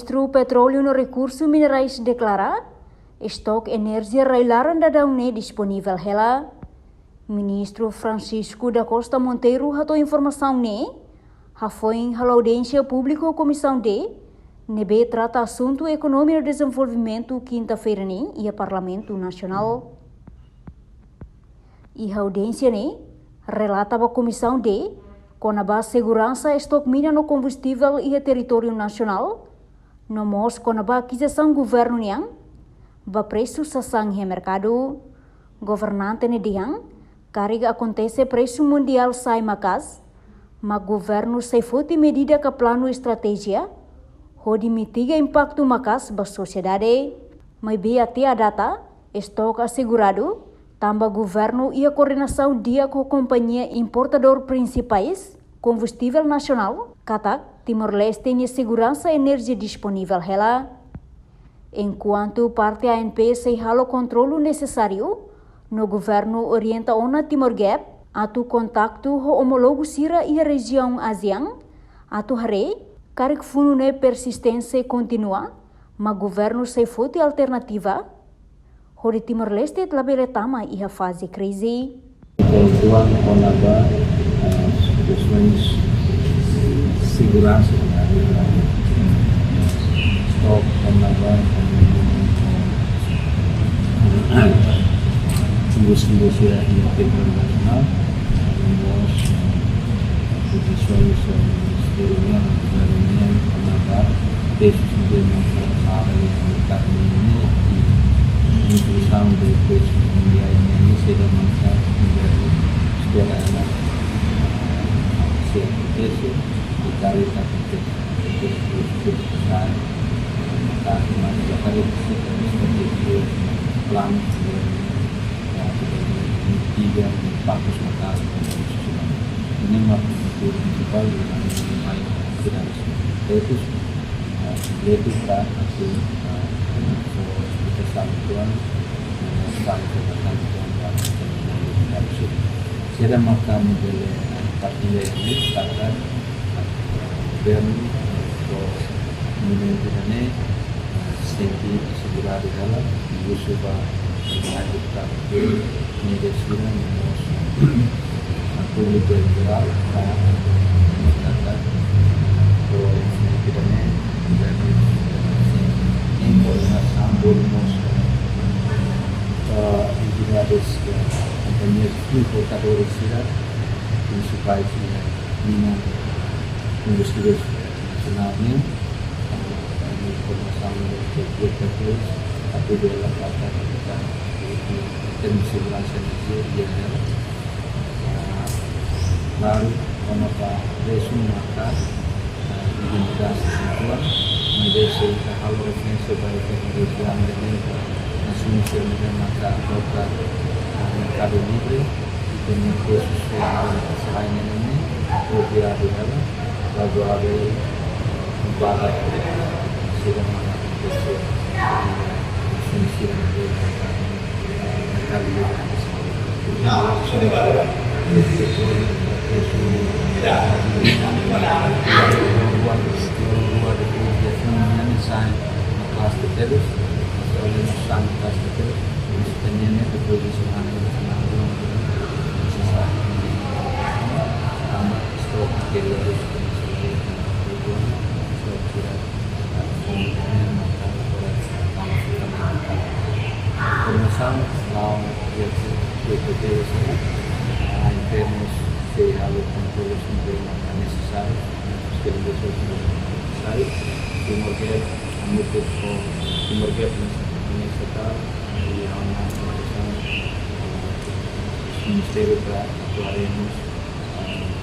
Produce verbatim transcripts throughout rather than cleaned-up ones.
Ministru Petróleu no Rekursu Minerais deklara, estok enerjia rai-laran daudaun ne'e disponivel hela. Ministru Francisco da Costa Monteiro hato'o informasaun ne'e hafoin halo audiénsia públiku Komisaun D, ne'ebé trata asuntu ekonomia no dezenvolvimentu, kinta-feira ne'e iha Parlamentu Nasionál. Iha audiénsia ne'e relata ba Komisaun D kona-ba seguransa estok mina no kombustivel iha territóriu nasionál, no mós kona-ba akizasaun governu nian ba presu sasán iha merkadu. Governante ne'e dehan, karik akontese presu mundiál sa'e maka'as, mak governu sei foti medida ka planu estratéjia hodi mitiga impaktu maka'as ba sosiedade. Maibé até à data, estok aseguradu, tanba governu iha koordenasaun di'ak ho kompañia importadór prinsipais kombustivel nasionál, katak Timor-Leste nia seguransa enerjia disponivel hela. Enkuantu parte A N P sei halo kontrolu nesesáriu, no governu orienta ona Timor Gap atu kontaktu ho omólogu sira iha rejiaun ASEAN, atu haree karik funu ne'e persistente kontinua, mak governu sei foti alternativa hodi Timor-Leste labele tama iha faze krize. Pontual kona-ba, eh, kestões seguransa, estok kona-ba, eh, indústria, indústria iha territóriu nasionál, no mós, eh, pozisaun, eh, Ministériu Meio Ambiente, kona-ba presu sira ne'ebé maka para merkadu ne'e, inkluzaun de presu mundiál ne'e, sira maka governu espera, eh, sei akontese, i karik akontese, maka, maka, planu, eh, mitiga impaktus maka'as ba sosiedade. Ne'e mak prinsípiu prinsipál, eh, mai tidak harus. Itu, eh, itu para hasil, eh, so, kita satu tuan, eh, satu tuan, dan kita harus. Sira maka model, eh, partilla ne'e, karena, eh, governu, eh, momentu ne'e, eh, sente aseguradu hela, husu ba, eh, deputadu ne'ebé sira, no mós, eh, públiku em geral, para merkadu, eh, momentu ne'e, governu, eh, sente, em koordenasaun, no mós, eh, entidades, eh, kompañias importadoras sira, prinsipais, eh, mina, kombustivel, eh, nasionál nian, eh, informasaun ne'ebé ke, ke, ke, atu bele trata, eh, termu seguransa enerjia, iha ne'e. Eh, klaru, kona-ba presu maka, eh, identidade sira, maibé se ita halo referénsia ba iha rejiaun ne'e, nasaun sira ne'ebé maka adota, eh, merkadu livre, ita-nia presu sira ne'ebé maka sa'e ne'e, apropriadu hela, razoável, eh, para sira maka presu, eh, nasaun sira ne'ebé maka Informasaun, la'o, ya, ya, ya, ya, ya, en términos de algo con todo su problema tan necesario, que lo que es necesario, Timor Gap, mucho con Timor Gap, en esta tal, y a una organización, eh, Ministerio para actuaremos,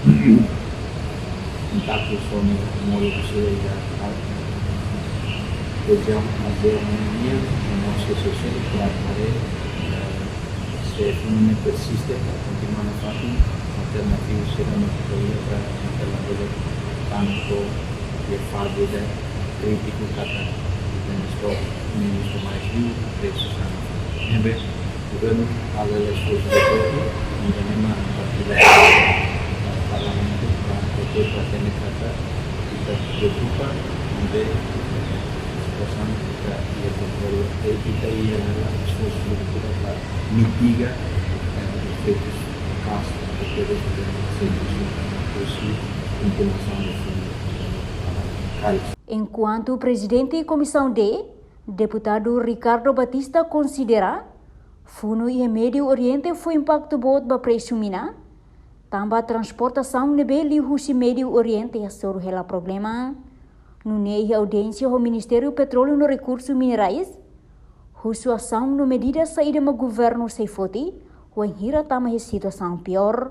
eh, impaktu sira-ne'e, modo que se ya, rejiaun ASEAN nian, no sé si se puede, eh, se funu ne'e persiste, para kontinua nafatin, alternativa sira-ne'e para, para, para tanto de fase de krítiku katak, dan estou, ministru mais viu, presu sira-ne'e. Ne'ebé, governu halo esforsu de todo, ne'ebé mak partilla, eh, parlamentu, para, para, para atende katak, ita preokupa, Também situasaun ita iha kontrola, ita iha esforsu ita para mitiga efeitus nefastu de servisu husi kontinuasaun de fundu para kali. Enkuantu Prezidente Komisaun D, Deputadu Ricardo Batista konsidera, funu iha Médiu Oriente fó impaktu boot ba presu mina, tanba transportasaun ne'ebé liu husi Médiu Oriente hasoru hela problema. Nune'e iha audiénsia ho Ministériu Petróleu no Rekursu Minerais, husu asaun no medida saida mak governu sei foti, wainhira tama iha situasaun piór.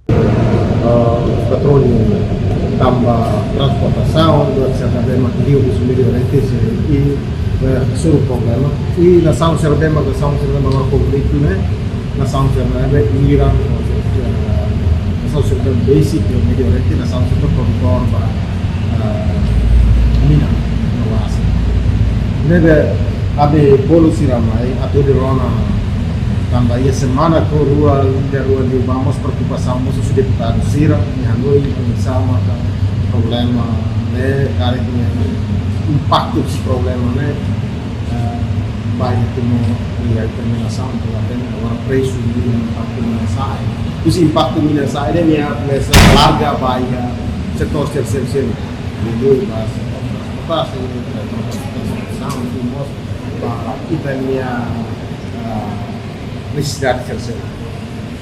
Ah, petróleu tanba transportasaun, dua sira ne'ebé mak liu husi Médiu Oriente, i, eh, hasoru problema. I nasaun sira ne'ebé mak, nasaun sira ne'ebé mak konflitu ne'e, nasaun sira ne'ebé Iran, eh, nasaun sira ne'ebé basic iha Médiu Oriente, nasaun sira ne'ebé produtór ba, eh, mina no gas. Ne'ebé ami bolu sira mai, atu hodi rona, tanba iha semana ke rua, ida rua liubá mós preokupasaun mós husi deputadu sira, nia hanoin oinsá maka problema ne'e, karik nia impaktu husi problema ne'e, eh, ba iha Timor, iha terminasaun, atu hatene agora presu mina, impaktu mina sa'e. Husi impaktu mina sa'e ne'e nia komesa alarga ba iha setór sel-sel. Liuliu ba setór transportasaun, setór transportasaun, i mós ba ita-nia, ah, nesesidade sel-sel.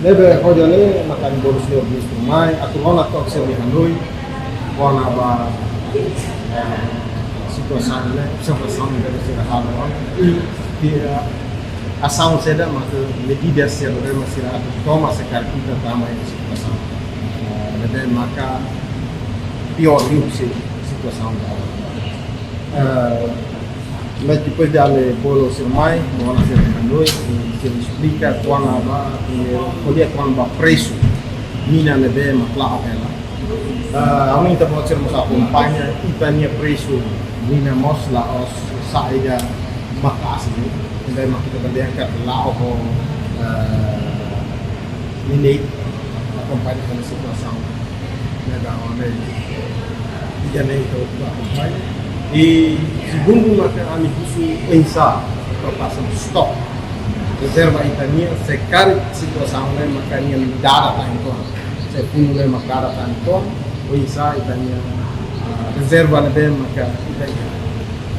Ne'ebé hodi nune'e maka ami bolu señór ministru mai, atu rona took sira-nia hanoin kona-ba, eh, situasaun ne'e, observasaun ne'ebé sira halo ona, i, i, eh, asaun saida maka medida saida mak sira atu toma se karik ita tama iha situasaun, eh, ne'ebé maka piór liu husi situasaun agora. Eh, mas depois de ami bolu sira mai, rona sira-nia hanoin, i sira esplika kona-ba, i ko'alia kona-ba presu mina ne'ebé mak la'o hela. Ah, ami ita-boot sira mós akompaña, ita-nia presu mina mós la'ós sa'e ida maka'as ne'e. Ita mak ita bandingkan la'o ho, eh, Mineik, akompaña hela situasaun ne'ebá, ne'ebé ita akompaña. I segundu maka ami husu oinsá, para pasa stok rezerva ita-nian, se karik situasaun ne'e maka nia dada tan entaun. Se funu ne'e mak dada tan entaun, oinsá ita-nia, ah, rezerva ne'ebé maka ita iha.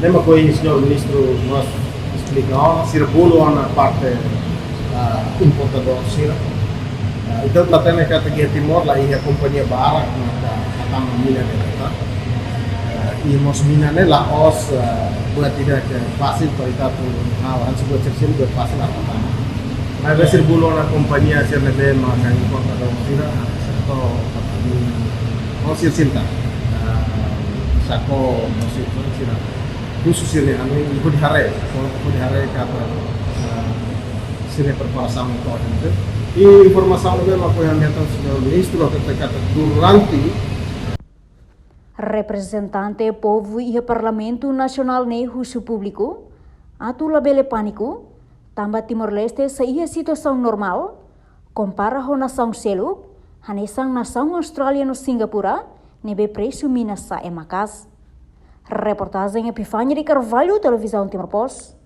Ne'e mak ohin señór ministru mós esplika ona, sira bolu ona parte, ah, importadór sira. Ah, entaun ita hatene katak iha Timor la iha kompañia barak maka hatama mina direta. Ah, i mós mina ne'e la'ós, ah, buat ida ke fasil para ita atu, ah, hanesan buat sira-ne'e buat fasil atu hatama. Maibé sira bolu ona kompañia sira ne'ebé maka importadór sira, sira to'o, oh, sira senta. Ah, sako, mós sira, sira husu sira-nia hanoin, i hodi haree, hodi haree katak, ah, sira-nia preparasaun to'o ohin. I informasaun ne'ebé mak ohin ami hatene señór ministru, katak, katak durante Reprezentante povu iha Parlamentu Nasionál ne'e husu públiku atu labele pániku, tanba Timor-Leste sei iha situasaun normál, kompara ho nasaun seluk, hanesan nasaun Austrália no Singapura, ne'ebé presu mina sa'e maka'as. Reportajen Epifania de Carvalho, Televizaun Timor Post.